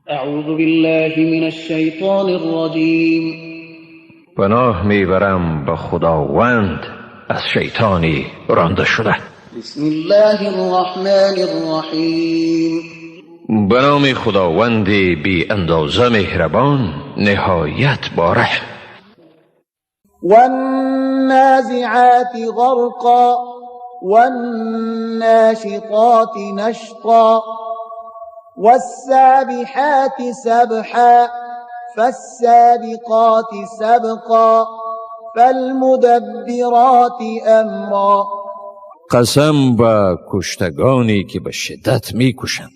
اعوذ بالله من الشیطان الرجیم. پناه میبرم به خداوند از شیطانی رانده شده. بسم الله الرحمن الرحیم. به نام خداوند بی اندازه مهربان، نهایت با رحم. والنازعات غرقا والناشطات نشطا والسابحات سبحا فالسابقات سبقا فالمدبرات امرا. قسم به کشتگانی که به شدت میکشند،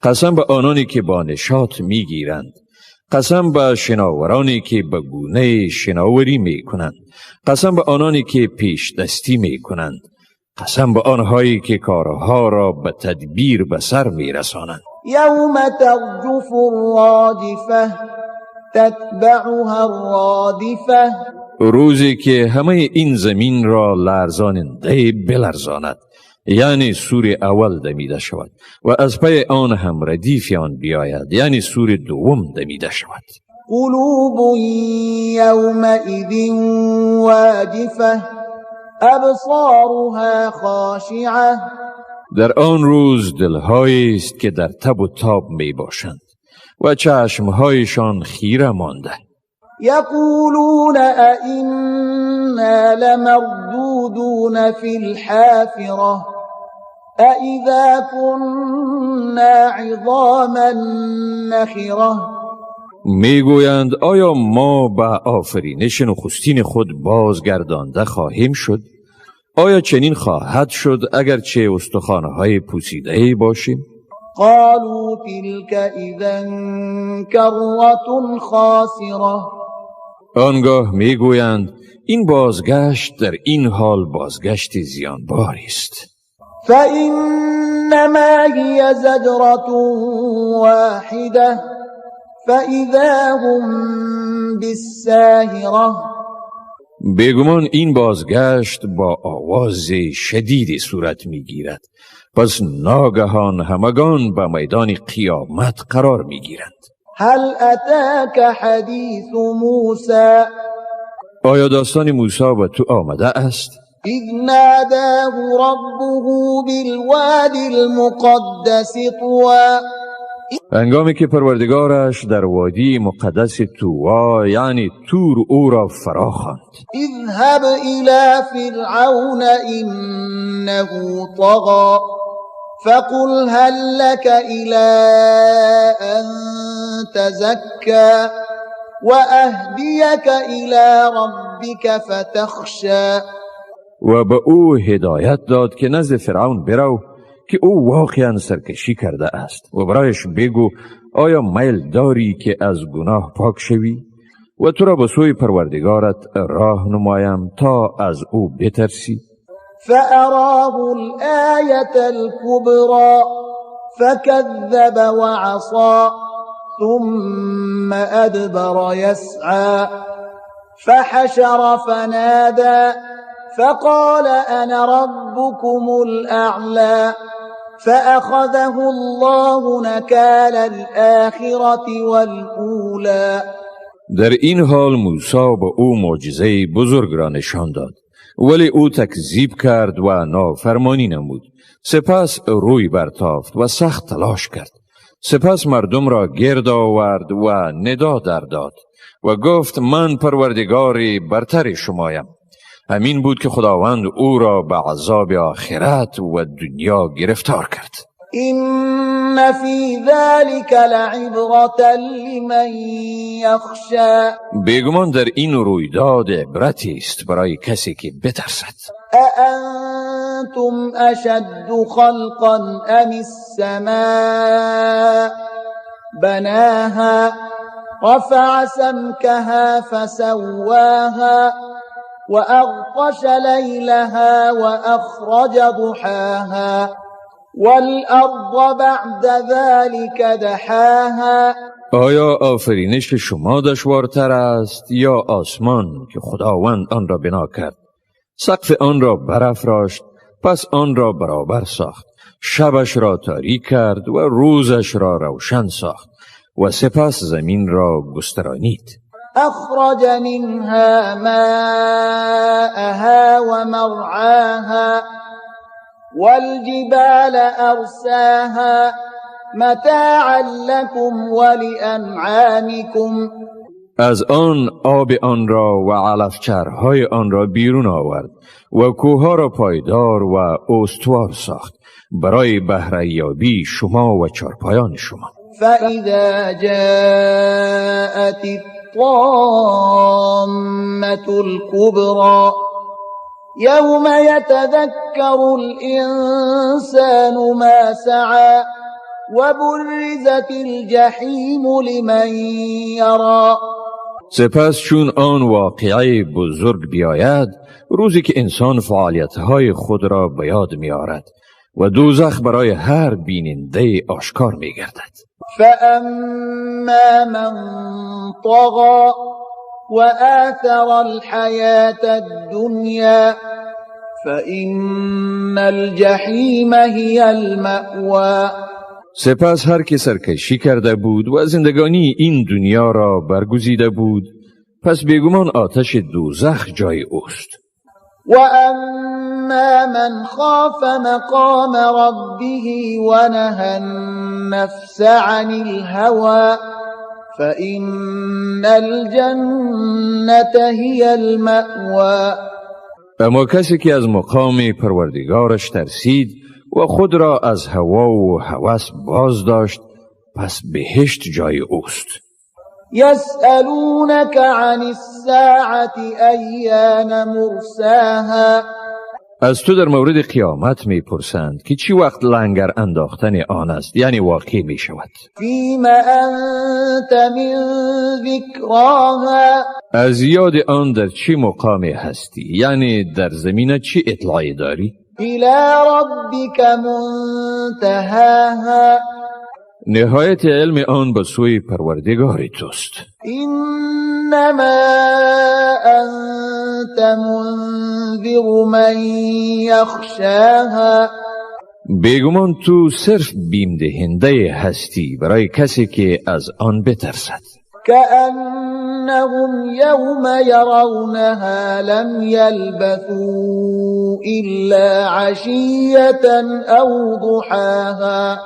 قسم به آنانی که با نشاط میگیرند، قسم به شناورانی که به گونه شناوری میکنند، قسم به آنانی که پیش دستی میکنند، قسم به آنهایی که کارها را به تدبیر به سر میرسانند. یوم ترجف الراجفه تتبعها الرادفه. روزی که همه این زمین را لرزاننده بلرزاند، یعنی سور اول دمیده شود و از پی آن هم ردیف آن بیاید، یعنی سور دوم دمیده شود. قلوب یومئذ واجفه ابصارها خاشعه. در آن روز دلهایی است که در تب و تاب می باشند و چشمهایشان خیره مانده. یقولون ائنا لمردودون فی الحافره ائذا كنا عظاما نخره. میگویند آیا ما به آفرینش نخستین خود بازگردانده خواهیم شد؟ آیا چنین خواهد شد اگرچه استخوانهای پوسیده باشیم؟ قالوا تلك اذا کرة خاسره. آنگاه میگویند این بازگشت در این حال بازگشت زیانباری است. فإنما هي زجرة واحدة فإذا هم بالساهرة. بیگمان این بازگشت با آواز شدیدی صورت میگیرد، پس ناگهان همگان به میدان قیامت قرار میگیرند. هل اتاک حدیث موسی؟ آیا داستان موسی به تو آمده است؟ اذ ناداه ربه بالواد المقدس طوی. هنگامی که پروردگارش در وادی مقدس طوی، یعنی تور، او را فرا خواند. اذهب الى فرعون انه طغى فقل هل لك الى ان تزكى واهديك الى ربك فتخشى. و به او هدایت داد که نزد فرعون برو که او واقعا سرکشی کرده است و برایش بگو آیا میل داری که از گناه پاک شوی و تو را به سوی پروردگارت راه نمایم تا از او بترسی؟ فأراه الآية الكبرى فكذب وعصى ثم أدبر يسعى فحشر فنادى فقال أنا ربكم الأعلى فأخذه الله نكال الآخرة والأولى. در این حال موسی به او معجزه بزرگ را نشان داد، ولی او تکذیب کرد و نافرمانی نمود. سپس روی برتافت و سخت تلاش کرد. سپس مردم را گرد آورد و ندا در داد و گفت من پروردگار برتر شمایم. همین بود که خداوند او را به عذاب آخرت و دنیا گرفتار کرد. إن في ذلك لعبرة لمن يخشى. بیگمان در این رویداد عبرتی است برای کسی که بترسد. أأنتم أشد خلقا أم السماء بناها رفع سمكها فسواها وأغطش ليلها وأخرج ضحاها والأرض بعد ذلك دحاها. آیا آفرینش شما دشوارتر است یا آسمان که خداوند آن را بنا کرد، سقف آن را برافراشت، پس آن را برابر ساخت، شبش را تاریک کرد و روزش را روشن ساخت؟ و سپس زمین را گسترانید. اخرج منها ماءها ومرعاها والجبال ارساها متاعا لكم ولانعامكم. از آن آب آن را و علفچرهای آن را بیرون آورد و کوهها را پایدار و استوار ساخت برای بهرهیابی شما و چارپایان شما. فاذا جاءت الطامة الكبرى يوم يتذكر الإنسان ما سعى وبرزت الجحيم لمن يرى. سپس چون آن واقعه بزرگ بیاید، روزی که انسان فعالیت‌های خود را به یاد می‌آورد و دوزخ برای هر بیننده آشکار می‌گردد. فاما من طغى وآثر الحياة الدنيا فإن الجحیم هي المأوى. سپس هر که سرکشی کرده بود و زندگانی این دنیا را برگزیده بود، پس بیگمان آتش دوزخ جای اوست. وأما من خاف مقام ربه ونهى النفس عن الهوى فإن الجنة هي المأوى. اما کسی که از مقام پروردگارش ترسید و خود را از هوا و هوس باز داشت، پس بهشت جای اوست. يسألونك عن الساعة أيان مرساها. از تو در مورد قیامت میپرسند که چی وقت لنگر انداختن آن است، یعنی واقع می شود. فيم أنت من ذكراها. از یاد آن در چی مقامی هستی، یعنی در زمینه چی اطلاعی داری؟ إلى ربك منتهاها. نهایت علم آن به سوی پروردگار توست. إنما أنت منذر من يخشاها. بیگمان تو صرف بیم دهنده هستی برای کسی که از آن بترسد. كأنهم يوم يرونها لم يلبثوا إلا عشية أو ضحاها.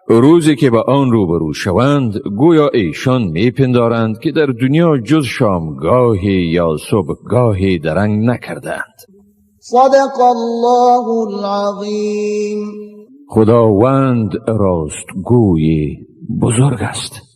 روزی که به آن روبرو شوند، گویا ایشان میپندارند که در دنیا جز شامگاهی یا صبحگاهی درنگ نکردند. صدق الله العظیم. خداوند راستگوی بزرگ است.